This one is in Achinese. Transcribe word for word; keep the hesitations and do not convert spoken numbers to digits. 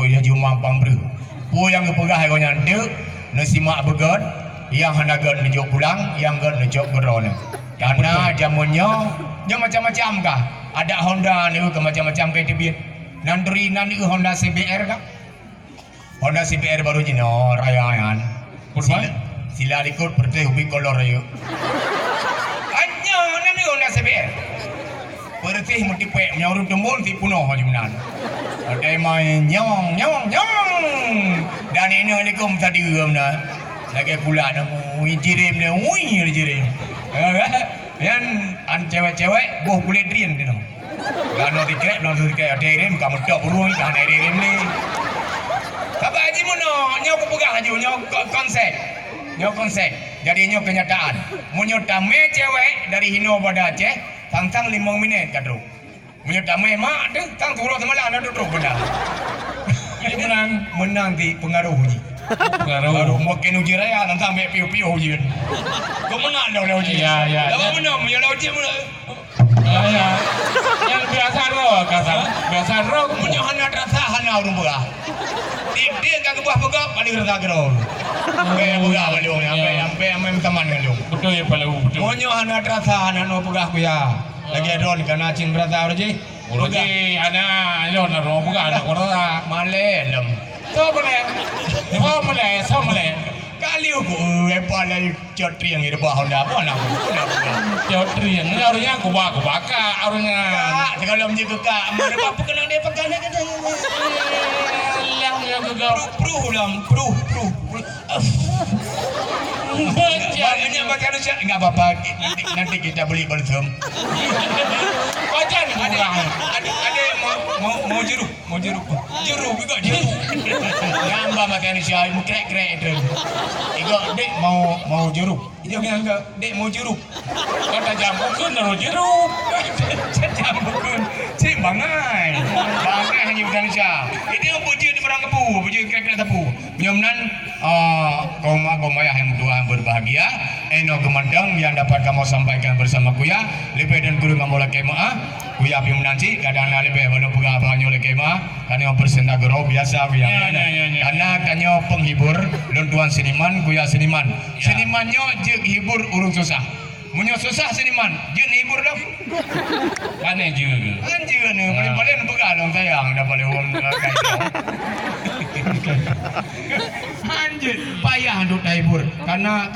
Ya juma pang breuh. Peue nyang geupeugah lé gobnyan teuk, neusimak beugöt, nyang hana göt neujok pulang, nyang göt neujok keudroe neuh. Karena jameun nyoe, nyoe macam-macam kah. Adak Honda neuh keu macam-macam ka teubiet. Nan turi nan neuh Honda C B R kah? Honda C B R baru jinoe raya nyan. Sila, sila likot peureutéh ubit kolor rayeuk. Anyoe nan neuh Honda C B R. Peureutéh meutipék, meunyoe ureueng teumbon si punoh laju meunan. Ada mai nyong, nyong, nyong. Dan inoe likot sadeue meunan. Lagèe kulat, ui, jirem dia, ui, jirem. Nyan an cewek-cewek boh kulét drien tinoh. Gano tiket, belum tiket, ada irim, kamu tok burung, ka hana irim ni. Sabar haji meunoe, nyoe kupeugah laju, nyoe ko-, konsep. Nyoe konsep. Jadi nyoe kenyataan. Meunyoe tamé cewek dari hinoe bak Aceh, sang-sang limong minit ka trok. Meunyoe tamé mak tu, sang siuroe seumalam dah trok benda. Jadi menang. Menang di pengaruh uji. Pengaruh. Baru mungkin uji raya, sang-sang bèk piôh-piôh uji. Kau menang dah uji. Ya, ya, ya. Tapi menang, meunyoe dah uji, menang. Ya, ya. Yang biasa roh, kata. Biasa roh. Meunyoe hana terasa, hana ureueng peugah. Tieb-tieb ka keubah peugah, paling rasa keudroe. Sampai peugah paling ureueng, sampai, sampai, sampai meuteman ngon lôn. Betul ya, Pak Lau, betul. Meunyoe hana terasa, hana nyoe peugah kuya. Lagi droen ka na cing terasa ureueng jih. Ureueng jih, hana, nyoe na roh peugah, hana kuasa. Malèe lom. Soe malèe? Soe malèe? Soe malèe? Kali uku, eh, palai. Cot rieng di bawah Honda, apa nak, apa nak, apa nak? Cot rieng, ni harusnya kuba-, kubakak, harusnya. Kak, kalau menjadi kak, mana apa kena dia pegang dia kata. Alah, ya, gegap. Pruh, pruh, ulam, pruh, pruh, pruh. Banyak makan rusak, enggak apa-apa. Nanti, nanti kita beli balsam. Baca ni, ada, ada, ada mau, mau, mau jeruk. Mau jeruk. Jeruk juga, jeruk. Nyang ba maté manusia, meukrek-krek tu. Igo, "Dek, mau, mau jeruk?" Igo nyang ke, "Dek, mau jeruk?" Kata jam bukun, lalu jeruk. Jam bukun. Cik bangai. Bangai hanya maté manusia. Itu yang bujur di barang kepu, bujur krek-krek tepu. Nyoe nan, ah, kaum, kaum ayah yang bertuah berbahagia, eno keumantong yang dapat kamoe sampaikan bersama Kuya, leubeh dan kureueng kamoe lakée meu'ah. Kuya pih meunan cit, kadang na leubeh, walau peugah apa nyoe lakée meu'ah, karena persen gurau biasa Kuya. Ya, ya, ya, ya. Karena tanyoe penghibur, lôn tuan seniman, Kuya seniman. Ya. Seniman nyoe jeuet hibur ureueng susah. Meunyoe susah seniman, jeuet hibur lom. Aneh juga. Anjir ni, paling-paling peugah lom sayang dah paling ureueng. Anjir, payah untuk tahibur. Karena